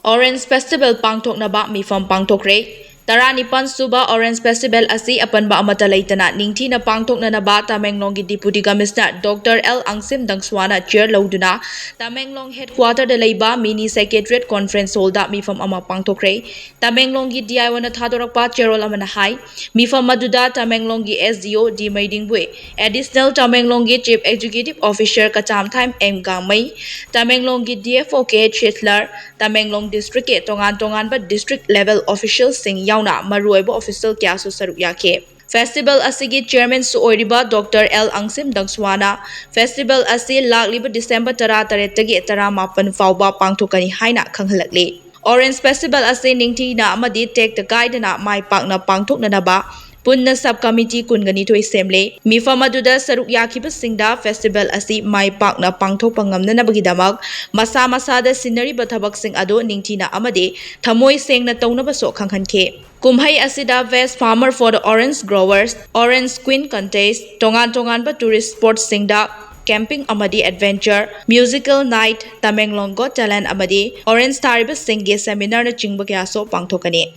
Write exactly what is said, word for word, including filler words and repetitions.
Orange Festival ꯄꯥꯡꯊꯣꯛꯅꯕ ꯃꯤꯐꯝ ꯄꯥꯡꯊꯣꯛꯈ꯭ꯔꯦ꯫ ꯇꯔꯥꯅꯤꯄꯥꯟ ꯁꯨꯕ Orange Festival ꯑꯁꯤ ꯑꯄꯟꯕ ꯑꯃꯠꯇ ꯂꯩꯇꯅ ꯅꯤꯡꯊꯤꯅ ꯄꯥꯡꯊꯣꯛꯅꯅꯕ ꯇꯃꯦꯡꯂꯣꯡꯒꯤ Deputy Commissioner Doctor L Angsim Dangswana chair ꯂꯧꯗꯨꯅ ꯇꯃꯦꯡꯂꯣꯡ headquarter ꯗ ꯂꯩꯕ Mini Secretariat Conference Hall ꯗ ꯃꯤꯐꯝ ꯑꯃ ꯄꯥꯡꯊꯣꯛꯈ꯭ꯔꯦ꯫ ꯇꯃꯦꯡꯂꯣꯡꯒꯤ D I O ꯅ ꯊꯥꯗꯣꯔꯛꯄ ꯆꯦꯔꯣꯜ ꯑꯃꯅ ꯍꯥꯏ, ꯃꯤꯐꯝ ꯑꯗꯨꯗ ꯇꯃꯦꯡꯂꯣꯡꯒꯤ S D O D ꯃꯩꯗꯤꯡꯕꯨꯏ, Additional ꯇꯃꯦꯡꯂꯣꯡꯒꯤ Chief Executive Officer ꯀꯆꯥꯝꯊꯥꯏꯝ M ꯒꯥꯡꯃꯩ, ꯇꯃꯦꯡꯂꯣꯡꯒꯤ D F O K H Hitler, Tamenglong district ꯀꯤ ꯇꯣꯉꯥꯟ ꯇꯣꯉꯥꯟꯕ district level official ꯁꯤꯡ ꯌꯥꯎꯅ ꯃꯔꯨꯑꯣꯏꯕ official ꯀꯌꯥꯁꯨ ꯁꯔꯨꯛ ꯌꯥꯈꯤ꯫ Festival ꯑꯁꯤꯒꯤ chairman ꯁꯨ ꯑꯣꯏꯔꯤꯕ Doctor L Angsim Dangswana festival ꯑꯁꯤ ꯂꯥꯛꯂꯤꯕ December ꯇꯔꯥꯇꯔꯦꯠꯇꯒꯤ ꯇꯔꯥꯃꯥꯄꯟ ꯐꯥꯎꯕ ꯄꯥꯡꯊꯣꯛꯀꯅꯤ ꯍꯥꯏꯅ ꯈꯪꯍꯜꯂꯛꯂꯤ꯫ Orange Festival ꯑꯁꯤ ꯅꯤꯡꯊꯤꯅ ꯑꯃꯗꯤ ꯇꯦꯛꯇ ꯀꯥꯏꯗꯅ ꯃꯥꯏ ꯄꯥꯛꯅ ꯄꯥꯡꯊꯣꯛꯅꯅꯕ ꯄꯨꯟꯅ sub committee ꯀꯨꯟꯒꯅꯤꯊꯣꯏ ꯁꯦꯝꯂꯦ꯫ ꯃꯤꯐꯝ ꯑꯗꯨꯗ ꯁꯔꯨꯛ ꯌꯥꯈꯤꯕꯁꯤꯡꯗ festival ꯑꯁꯤ ꯃꯥꯏ ꯄꯥꯛꯅ ꯄꯥꯡꯊꯣꯛꯄ ꯉꯝꯅꯅꯕꯒꯤꯗꯃꯛ ꯃꯁꯥ ꯃꯁꯥꯗ ꯁꯤꯟꯅꯔꯤꯕ ꯊꯕꯛꯁꯤꯡ ꯑꯗꯨ ꯅꯤꯡꯊꯤꯅ ꯑꯃꯗꯤ ꯊꯃꯣꯏ ꯁꯦꯡꯅ ꯇꯧꯅꯕꯁꯨ ꯈꯪꯍꯟꯈꯤ꯫ ꯀꯨꯝꯍꯩ ꯑꯁꯤꯗ Best Farmer for the Orange Growers, Orange Queen Contest, ꯇꯣꯉꯥꯟ ꯇꯣꯉꯥꯟꯕ tourist spot ꯁꯤꯡꯗ camping ꯑꯃꯗꯤ adventure, musical night, Tamenglong Got Talent ꯑꯃꯗꯤ orange ꯊꯥꯔꯤꯕꯁꯤꯡꯒꯤ seminar ꯅꯆꯤꯡꯕ ꯀꯌꯥꯁꯨ ꯄꯥꯡꯊꯣꯛꯀꯅꯤ꯫